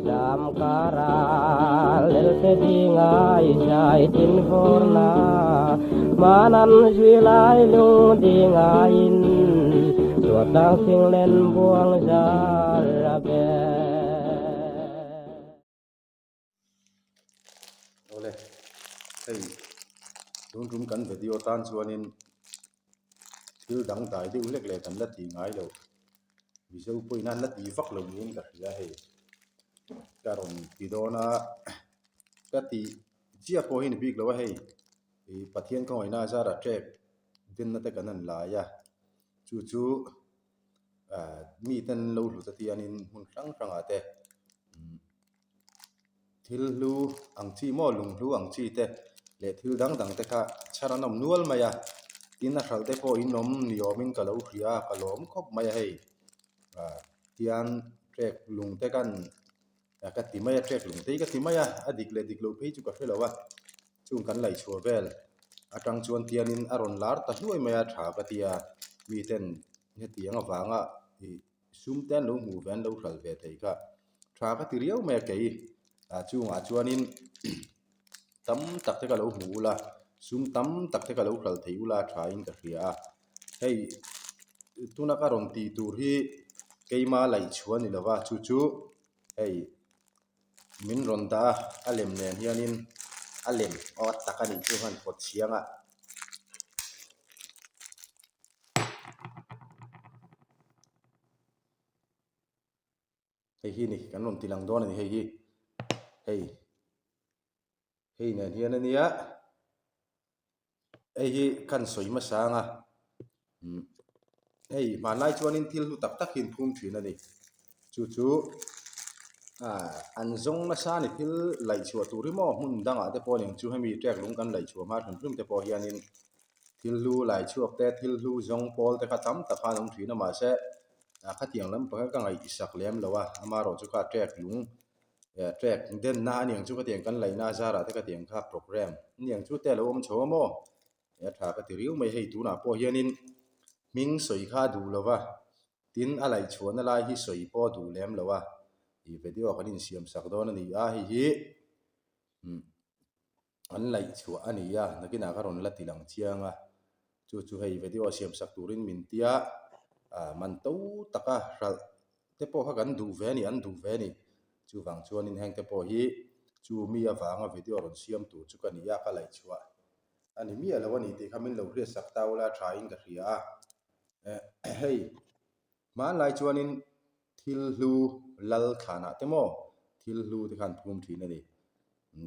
Zam kara lelte dingai zai tin vorna manan zui lai lung dingain Tuatlang singlen buang zar a be. Awle, hei tun tum kan video tan chuanin thil dang dai deuh hlek leh kan la tih ngai lo. Mizo pawhin an la tih vak lo niin ka hria hei. Ka rawn ti dawn a, ka tih chiah pawh hi ni bik lo a hei. Ih Pathian khawngaihna a zara trek denna te kan han lai a, chu chu ah miten an lo hlut a tiangin hmun hrang hrangah te Thil hlu ang chi maw lung hlu ang chi te leh thil dang dang te kha chhar an awm nual mai a tin a hralh te pawh in awm ni awmin ka lo hria a ka lawm khawp mai a hei ah tiang trek lung te khan ka ti mai a trek lung te hi ka ti mai a a dik leh dik loh phei chu ka hre lo a chung kan laih chhuah vel atang chuan tiangin a rawn lar ta hluai mai a tha ka tia miten hetiang avanga ih sum te an lo hmuh ve an lo hralh ve thei kha tha ka ti riau mai a kei ah chungah chuanin tam tak te ka lo hmu ula sum tam tak te ka lo hralh thei ula tha in ka hria a hei tuna ka rawn tih tur hi keima laih chhuah a ni lova chu chu hei min rawn dah a a lem nen hianin a lem aw a tak a nih chu han pawt chiang a. Hei hi ni kan rawn ti lang dawn a ni hei hi hei hei nen hian a nia hei hi kan sawi hmasa ang a umm hei hmanlai chuanin thil hlu tak tak hi an phum thin a ni chu chu ah an zawng nasa a ni thil laih chhuah tur hi maw hmun dangah te pawh a ni ang chu hemi ṭek lung kan laih chhuah hma hrim hrim te pawh hianin. Thil hlu lai chhuak te, thil hlu zawng pawl te kha tam tak khan a awm thin a mahse ah khatiang lampang hi ka ngaihsak lem lo a amaherawh chu kha trek lung eh trek denna a niang chu khatiang kan laihna a zarah te khatiang kha programme a niang chu te a lo awm chho a maw eh a tha ka ti riau mai hei tunah pawh hianin hming sawi kha a duh lo va tin a laih chhuahna lai hi sawi pawh a duh lem lo a ih video kan insiam sak dawn a ni a hei hi umm. An laih chhuah a ni a, nakinah ka rawn la ti lang chiang a, chu chu hei video siam sak turin min tia ah man to taka hralh te pawh kha kan duh ve a ni, an duh ve a ni. Chuvang chuanin heng te pawh hi chu mi avanga video rawn siam tur chu ka ni a, ka laih chhuah a ni miah lo a ni tih kha min lo hriat sak ta ula thain ka hria a. Eh hei hmanlai chuanin thil hlu lal thlanah te maw thil hlu te khan phum thin a ni.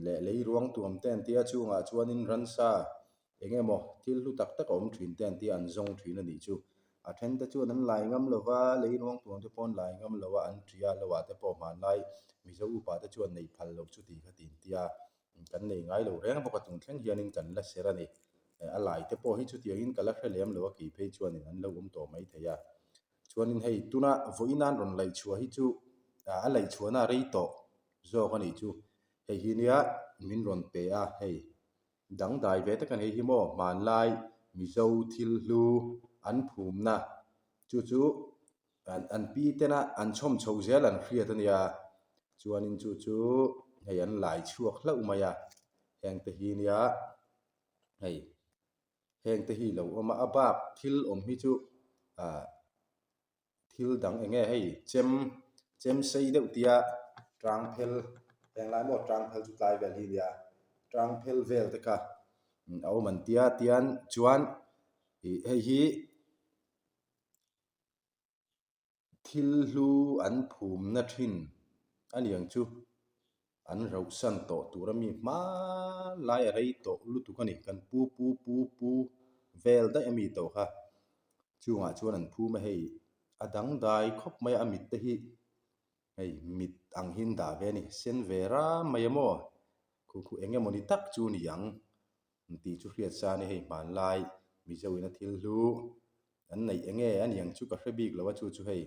Leh lei ruang tuam te an tia chungah chuanin ransa eng emaw thil hlu tak tak a awm thin te an tia an zawng thin a nih chu. A then te chuan an lai ngam lo va, lei ruang tuam te pawh an lai ngam lo a, an tia lo ah te pawh hmanlai Mizo upa te chuan nei phal lo chu tih kha ti an tia kan nei ngai lo reng bawk a tung thleng hianin kan la ser a ni. A lai te pawh hi chutiangin ka la hre lem lo a kei phei chuanin an lo awm tawh mai thei a. Chuanin hei tuna vawiin an rawn laih chhuah hi chu a laih chhuahna a rei tawh zawk a nih chu. Hei hi nia min rawn pe a hei dangdai ve tak a ni hi maw hmanlai Mizo thil hlu an phumna chu chu an pi tena an chhawm chho zel an hriat a nia chuanin chu chu hei an lai chhuak hlauh mai a heng te hi nia hei. Heng te hi lo awm a, a bak thil awm hi chu ah thil dang eng nge hei chem chem sei deuh tia tang phel heng lai maw tang phel chu tlai vel hi nia tang phel vel te kha a awm an tia tian chuan ih hei hi. Thil hlu an phumna thin a niang chu an rauhsan tawh tur a mi hmanlai a rei tawh lutuk a ni. Kan pu pu pu pu vel daih a mi tawh kha chungah chuan an phum a hei a dangdai khawp mai a a mit te hi hei mit ang hi an dah ve a ni sen ve ram mai a maw khu khu eng emaw ni tak chu ni ang tih chu hriat sa a ni hei hmanlai Mizo in a thil hlu. An neih eng nge a niang chu ka hre bik lo a chu chu hei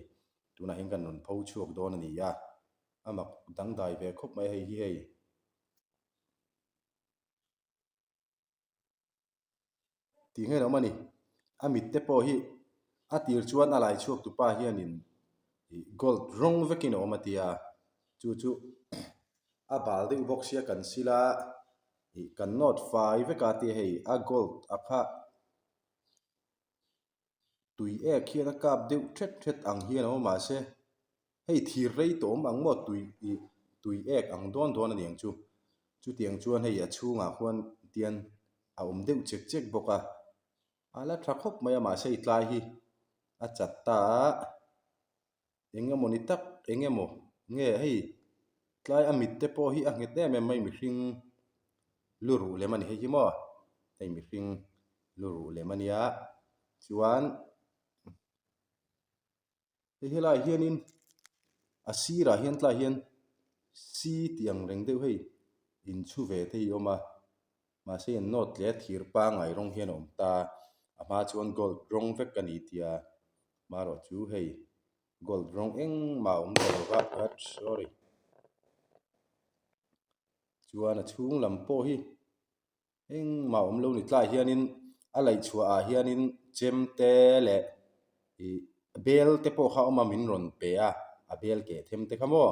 tunah hian kan rawn pho chhuak dawn a ni a, a mak dangdai ve khawp mai hei hi hei. Tih ngei lo awm a ni, a mit te pawh hi a tir chuan a lai chhuak tupa hianin ih gold rawng vekin a awm a tia. Chu chu a bal deuh bawk sia kan sil a ih kan nawt fai vek a tia hei a gold a kha tui ek hian a kap deuh thet thet ang hian a awm a mahse hei thir rei tawh awm ang maw tui ih tui ek ang dawn dawn a ni ang chu chutiang chuan hei a chhungah khuan tian a awm deuh chek chek bawk a a la tha khawp mai a mahse hei tlai hi a chat ta a. Eng emaw ni tak eng emaw nge hei tlai a mit te pawh hi a nghet em em mai mihring lu ruh lem a ni hei hi maw hei mihring lu ruh lem a nia chuan hei helaiah hianin a sirah hian tlaiah hian c tih ang reng deuh hei inchhu ve te hi a awm a mahse an nawt hle a thir pangngai rawng hian a awm ta a hma chuan gold rawng vek a ni tia marawh chu hei gold rawng engmah a awm ta lo va sorry chuan a chhung lam pawh hi engmah a awm lo ni tlaiah hianin a laih chhuah ah hianin chem te leh ih bel te pawh kha a awm a min rawn pe a a bel keh them te kha maw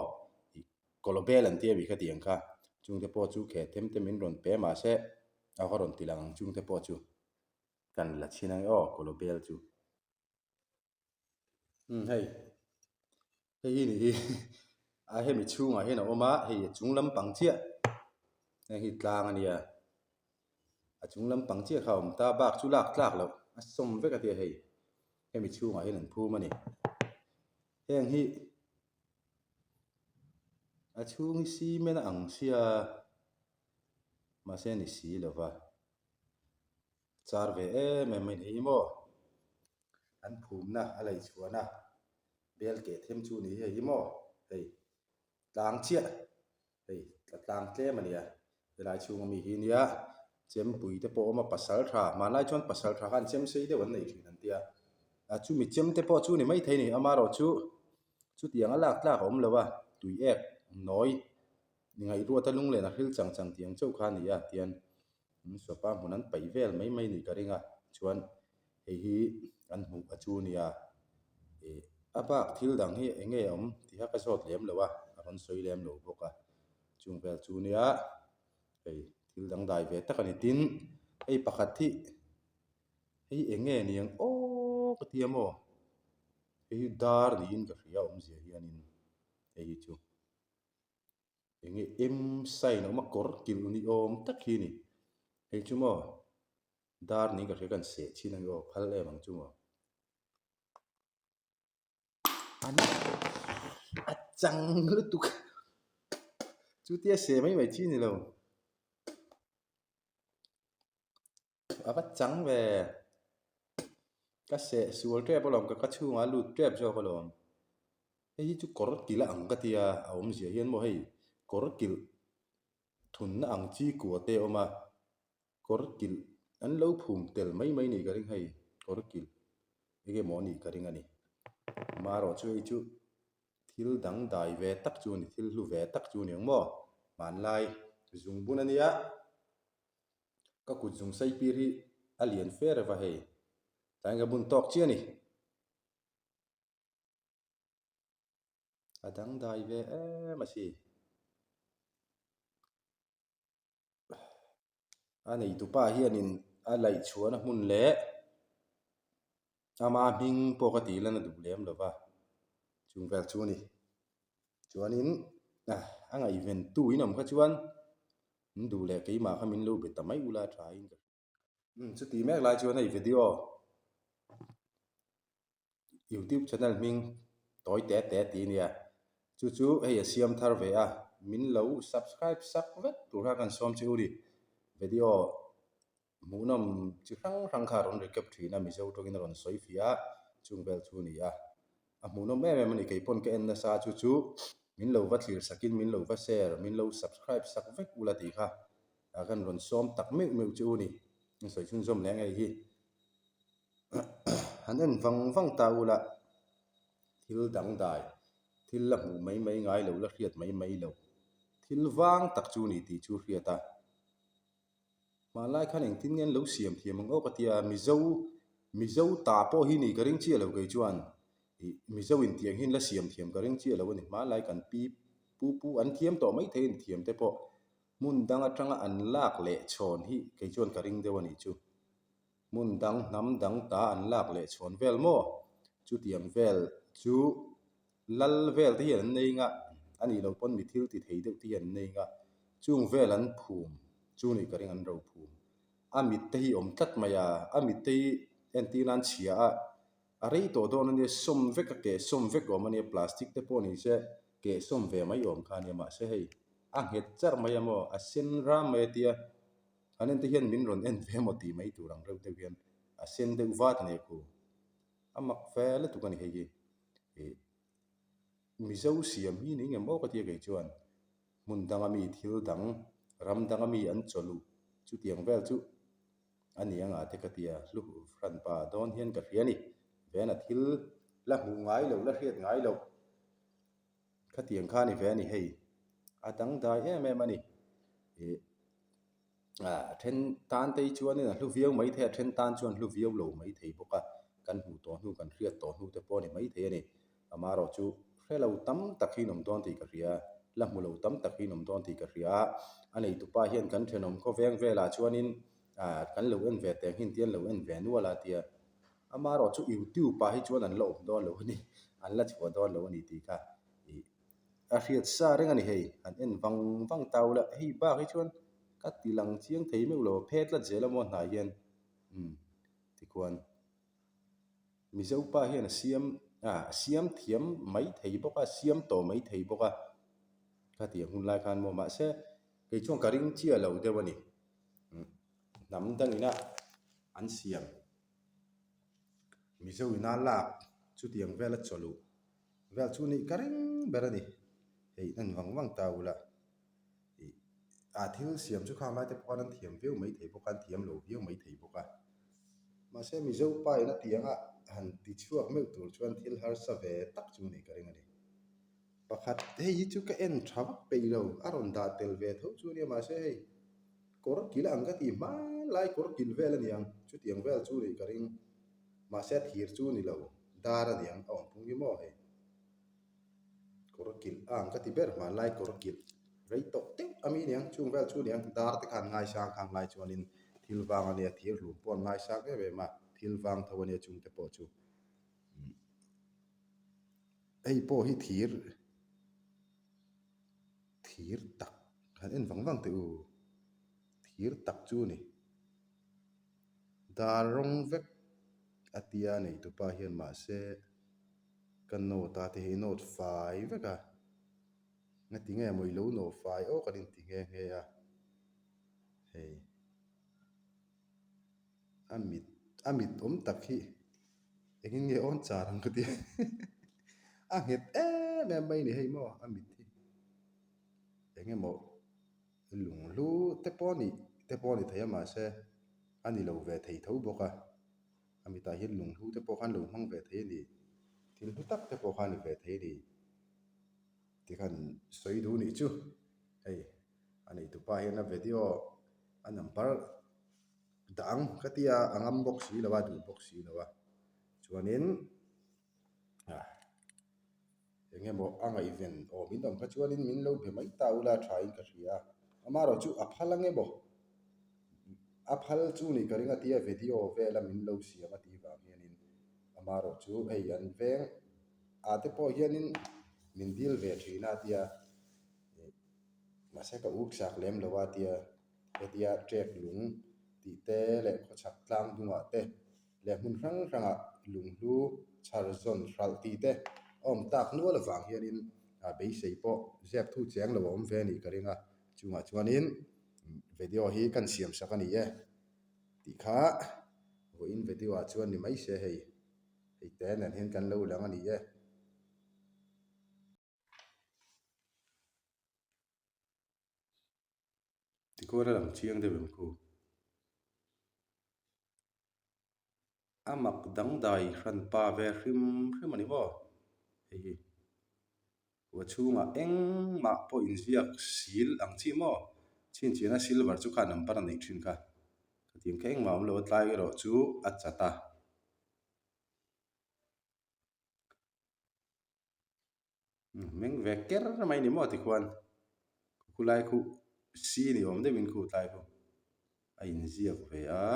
ih Kawlaw bel an tia mi kha tiang kha chungte pawh chu khe them te min rawn pe mahse a ka rawn ti lang ang chungte pawh chu kan la chhin ang e aw kawlaw bel chu. Umm hei hei hi ni hi a hemi chhungah hian a awm a hei a chung lampang chiah heng hi tlang a nia a chung lampang chiah kha a awm ta bak chu lak tlak loh a sawm vek a tia hei hemi chhungah hian an phum a ni heng hi. A chhung hi cement a ang sia mahse a ni si lo va char ve em em mai ni maw an phumna a laih chhuahna bel keh them chu ni hei hi maw hei tlang chiah hei a tlang tlem a nia helai chhunga mi hi nia chempui te pawh a awm a pasal tha hmanlai chuan pasal tha khan chem sei deuh an nei thin an tia a chumi chem te pawh chu ni maithei a ni amaherawhchu. Chutiang a lak tlak a awm lo a, tui ek, nawi, ngaihruat a lunglen a hril chang chang tiang chauh kha a ni a, tian sawpa hmun an paih vel mai mai nih ka ring a, chuan hei hi an hmuh a chu nia, ih a bak thil dang hi eng nge a awm tih kha ka zawt lem lo a, a rawn sawi lem lo bawk a, chung vel chu nia hei thil dang dai ve tak a ni tin hei pakhat hi hei eng nge ni ang aw ka ti a maw. Hei hi dar niin ka hria awmzia hianin hei hi chu eng nge M sign a awm a kawr kilh ni awm tak hi a ni hei chu maw dar niin ka hria kan seh chhin ang aw phal em ang chu maw a chang lutuk chutia seh mai mai chi a ni lo. A va chang ve. Ka seh sual tep alawm ka ka chhungah a lut tep zawk alawm. Hei hi chu kawr kilh a ang ka tia a awmzia hian maw hei kawr kilh thunna ang chi kua te a awm a kawr kilh an lo phum tel mai mai nih ka ring hei kawr kilh eng emaw a nih ka ring a ni. Amaherawhchu hei chu thil dangdai ve tak chu a ni thil hlu ve tak chu a ni ang maw hmanlai zungbun a nia. Ka kut zung sei pir hi a lian fe reuh a hei. Tlai ka bun tawk chiah a ni. A dangdai ve em a si. A neitupa hianin a laih chhuahna hmun leh ama hming pawh ka tih lan a duh lem lo va, chung vel chu a ni. Chuanin a ngaihventu in awm kha chuan Min duh leh keimah kha min lo be ta mai ula tha in ka hria. Umm chuti mek lai chuan hei video youtube channel hming tawi te te tih a nia chu chu hei a siam thar ve a min lo subscribe sak vek tur kha kan sawm che u ni video hmuhnawm chi hrang hrang kha a rawn recap thin a mizo tawngin a rawn sawi fiah a chung vel chu a ni a. A hmuhnawm em em a ni, kei pawn ka en nasa chu chu min lo va thlir sakin min lo va share, min lo subscribe sak vek ula tih kha ah kan rawn sawm tak meuh meuh chu ni, in sawi chhunzawm leh ngei hi han en vang vang ta ula thil dangdai, thil la hmuh mai mai ngai lo la hriat mai mai lo, thil vang tak chu ni tih chu hriat a. Hmanlai khan engtin nge an lo siam thiam ang aw ka ti a, Mizo Mizo ta pawh hi ni ka ring chiah lo kei chuan ih Mizo in tiang hian la siam thiam ka ring chiah lo a ni. Hmanlai kan pi pu pu an thiam tawh mai thei a ni thiam te pawh hmun dang atanga an lak leh chhawn hi kei chuan ka ring deuh a nih chu. Hmun dang hnam dang ta an lak leh chhawn vel maw? Chutiang vel chu lal vel te hian an nei nga, a nih loh pawn mi thil ti thei deuh te hian an nei nga, chung vel an phum chu nih ka ring an ro phum. A mit te hi awm tlat mai a, a mit te hi entir nan chhia a, a rei tawh dawn a nia, sawm vek a keh sawm vek awm a nia, plastic te pawh ni se keh sawm ve mai awm kha a nia, mahse hei a nghet charh mai a maw, a sen ram mai a tia. An en te hian min rawn en ve emaw tih mai tur ang reuh deuh hian a sen deuh vat a ni khu. A mak fe lutuk a ni hei hi. Ih Mizo siam hi ni ngem aw ka tia kei chuan hmun danga mi thil dang ram danga mi an chawluh chutiang vel chu a ni anga te ka tia hlu hranpa dawn hian ka hria a ni. Vena thil la hmuh ngai loh la hriat ngai loh. Khatiang kha a ni ve a ni hei, a dangdai em em a ni. Ih ah then tan te hi chuanin a hlu viau mai thei a, then tan chuan hlu viau lo mai thei bawk a, kan hmuh tawh hnu kan hriat tawh hnu te pawh a ni mai thei a ni. Amaherawh chu hre lo tam tak hi in awm dawn tih ka hria, la hmu lo tam tak hi in awm dawn tih ka hria a, a neitupa hian kan thenawm khawveng velah chuanin ah kan lo en ve teh ang hi an lo en ve nual a tia. Amaherawh chu YouTube ah hi chuan an la awm dawn lo a ni, an la chhuah dawn lo a ni tih kha ih a hriat sa reng a ni hei, an en vang vang ta ula hei bak hi chuan ka ti lang chiang thei meuh lo a phe tlat zel a maw hnai hian umm tikhuan Mizo pa hian a siam ah a siam thiam mai thei bawk a, siam tawh mai thei bawk a, khatiang hun lai khan maw mahse kei chuan ka ring chiah lo deuh a ni umm hnam dangin a an siam. Mizo ina lak chutiang vela chawluh vel chu nih ka ring ber a ni. Hei en vang vang ta ula ih a thil siam chu khang lai te pawh khan an thiam viau mai thei bawk a an thiam lo viau mai thei bawk a. Mahse Mizo pa ina tianga han ti chhuak meuh tur chuan thil harsa ve tak chu nih ka ring a ni. Pakhat hei hi chu ka en tha vak peih lo a rawn dah tel ve tho chu ania mahse hei kawr kil ang ka ti hmanlai kawr kil vel a niang chutiang vel chu nih ka ring mahse a thir chu ni lo dar a niang a awm phung hi maw hei kawr kilh a ang ka ti ber hmanlai kawr kilh rei tawh deuh a mi niang chung vel chu niang dar te khan ngaisang khang lai chuanin thil vang a nia thir hlum pawh an ngaisang em em a thil vang tho a nia chung te pawh chu. Hei pawh hi thir thir tak han en vang vang teh u thir tak chu a ni dar rawng vek a tia nei tupa hian mahse ka note a te hi note fai vek a ngati nge maw i lo nawh fai awk an inti nghe nghe a hei. A mit a mit awm tak hi engin nge awn char ang ka ti a nghet em em mai a ni hei maw a mit hi eng emaw lunghlu te pawh a nih te pawh a ni thei a mahse a ni lo ve thei tho bawk a a mitah hian lunghlu te pawh khan lo hmang ve thei a ni thil hlu tak te pawh kha a ni ve thei a ni tikhan sawi duh nih chu hei a neitupa hian a video a number. Dang ka ti a, a ngam bawk si lo a, duh bawk si lo a. Chuanin ah eng emaw a ngaihven awm in awm kha chuanin min lo be mai ta ula tha in ka hria a. Amaherawh chu a phal ang emaw a phal chu nih ka ring a tia video vela min lo siam a tih vang hianin amaherawh chu hei an veng ah te pawh hianin min dil ve thin a tia mahse ka uk sak lem lo a tia. Hetia ṭek lung tih te leh khawchhak tlang dungah te leh hmun hrang hrangah lunghlu chhar zawn hralh tih te a awm tak nual avang hianin beisei pawh zep thu cheng lo a awm ve a nih ka ring a, chungah chuanin video hi kan siam sak a ni e tih kha vawiin video ah chuan ni mai se hei hei te nen hian kan lo lang a ni e. Tikhuan a lang chiang deuh em khu. A mak dangdai hranpa ve hrim hrim a ni maw hei hi. Kua chhungah engmah pawh inziak sil ang chi maw chhinchhiahna silver chu kha number a neih thin kha. Khatiang kha engmah awm lo a tlai erawh chu a chat a. Meng ve ker mai ni maw tikhuan khulai khu C ni awm deuhin khu tlai khu a inziak ve a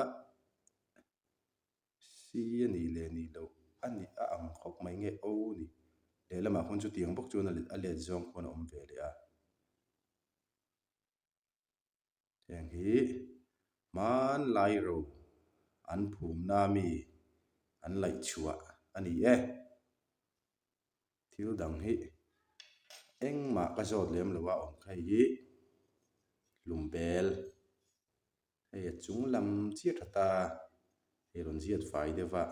C a nih leh nih loh a nih a ang khawp mai nge O ni lehlamah khuan chutiang bawk chuan a let zawng khuan a awm ve leh a. Heng hi hmanlai ro an phumna mi an laih chhuah a ni e. Thil dang hi engmah ka zawt lem lo a awm kha hei hi hlum bel hei a chung lam chiah tha ta hei rawn ziat fai deuh a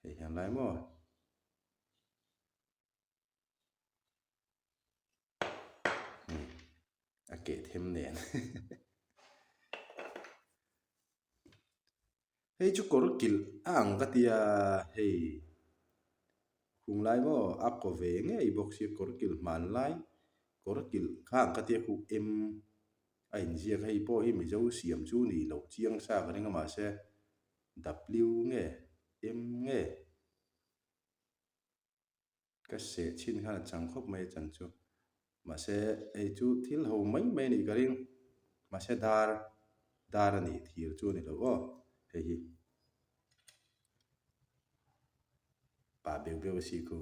hei hian lai maw. A keh them nen hei chu kawr kilh a ang ka tia hei khung lai maw a kaw ve ngei bawk sia kawr kilh hman lai kawr kilh kha ang ka tia khu em a inziak hei pawh hi mizo siam chu ni loh chiang sa ka ring a mahse W nge M nge. Ka seh chhin khan a chang khawp mai a chan chu. Mahse hei chu thil ho mai mai a nih ka ring. Mahse dar dar a nih thir chu a ni lo aw hei hi. Pa beuh beuh a si khu.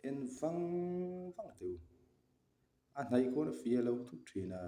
En vang vang teh u. A hnaih khuan a fia lo thut thin a.